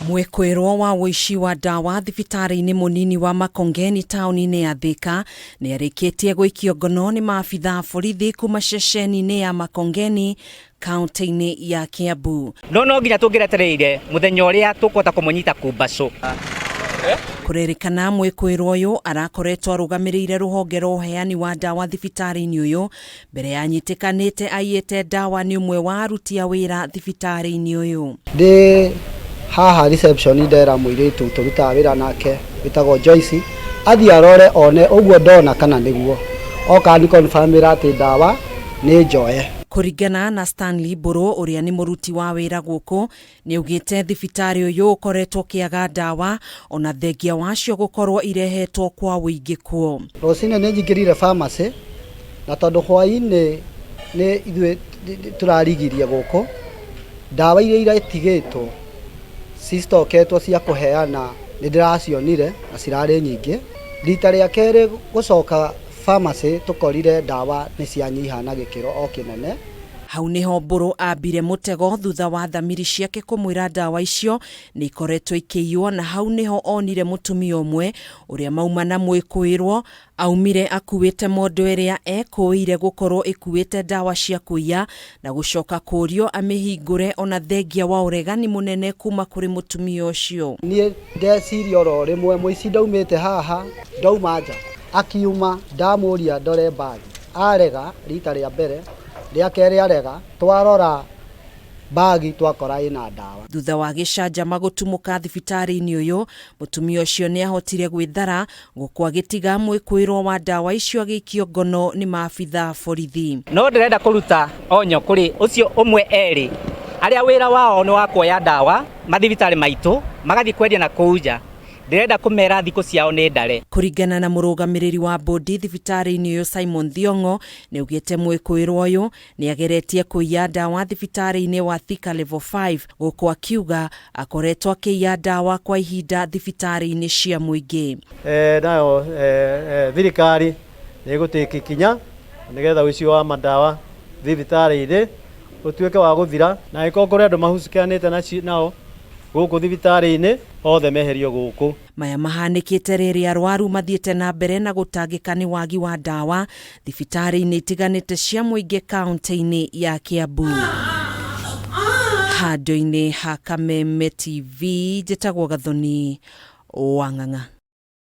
Mwĩkũĩrwo wa ũici wa ndawa thibitarĩ-inĩ mũnini wa Makongeni taũni-inĩ ya Thika nĩ arĩkĩtie gũikio ngono nĩ maabitha a borithi kuma ceceni-inĩ ya Makongeni kaunti-inĩ ya Kiambu. No no nginya tũngĩretereire mũthenya ũrĩa tũkũhota kũmũnyita kumbacũ. Kũrerĩkana mwĩkũĩrwo ũyũ arakoretwo arũgamĩrĩire rũhonge rwa ũheani wa ndawa thibitarĩ-inĩ ũyũ mbere ya anyitĩkanĩte aiyĩte ndawa nĩ ũmwe wa aruti a wĩra thibitarĩ-inĩ ũyũ. Ndĩ haha reception ndera mũirĩtu tũrutaga wĩra nake wĩtagwo Joyce athiĩ arore one ũguo ndona kana nĩguo. Oka ni confirm ĩra atĩ ndawa nĩ njoe. Kũringana na Stanley Mbũrũ ũrĩa nĩ mũruti wa wĩra gũkũ, nĩaugĩte thibitarĩ ũyũ ũkoretwo ũkĩaga ndawa ona thengia wacio gũkorwo irehetwo kwa ũingĩ kuo. Rũcinĩ nĩ njingĩrire pharmacy na tondũ hwainĩ nĩ ithuĩ tũrarigirie gũkũ, ndawa iria iratigĩtwo cistoketwo cia kũheana nĩ ndĩracionire na cirarĩ nyingĩ. Rita rĩa kerĩ gũcoka pharmacy tũkorire ndawa nĩ cianyiha na gĩkĩro o kĩnene. Hau nĩho Mbũrũ ambire mũtego thutha wa thamiri ciake kũmwĩra ndawa icio nĩ ikoretwo ikĩiywo na hau nĩho onire mũtumia ũmwe ũrĩa mauma na mwĩkũĩrwo aumire akuĩte mondo ĩrĩa ekũĩire gũkorwo ĩkuĩte ndawa cia kũiya na gũcoka kũrio amĩhingũre ona thengia wa ũregani mũnene kuma kũrĩ mũtumia ũcio. Niĩ ndeciria oro rĩmwe mũici ndaumĩte haha ndauma nja akiuma ndamũria ndore bag arega rita rĩa mbere rĩa kerĩ arega twarora bag twakora ĩna ndawa. Thutha wa gĩcanjama gũtumũka thibitarĩ-inĩ ũyũ, mũtumia ũcio nĩ ahotire gwĩthara gũkũ agĩtiga mwĩkũĩrwo wa ndawa icio agĩikio ngono nĩ maabitha borithi. No ndĩrenda kũruta onyo kũrĩ ũcio ũmwe erĩ arĩa wĩra wao nĩ wa kuoya ndawa mathibitarĩ maitũ magathiĩ kwendia na kũu nja. Ndĩrenda kũmera thikũ ciao nĩ ndare. Kũringana na mũrũgamĩrĩri wa bodi thibitarĩ-inĩ ũyũ Simon Thiong'o nĩaugĩte mwĩkũĩrwo ũyũ nĩageretie kũiya ndawa thibitarĩ-inĩ wa Thika Level 5 gũkũ akiuga akoretwo akĩiya ndawa kwa ihinda thibitarĩ-inĩ cia mũingĩ. Nayo thirikari nĩ ĩgũtĩka ikinya nĩgetha ũici wa mandawa thibitarĩ-inĩ ũtuĩke wa gũthira, na angĩkorwo kũrĩ andũ mahucikanĩte nao gũkũ thibitarĩ-inĩ othe meherio gũkũ. Maya mahanĩkĩte rĩrĩa arwaru mathiĩte na mbere na gũtangĩka nĩ wagi wa ndawa thibitarĩ-inĩ itiganĩte cia mũingĩ kaunti-inĩ ya Kiambu. Handũ-inĩ ha Kameme TV, njĩtagwo Gathoni Wang'ang'a.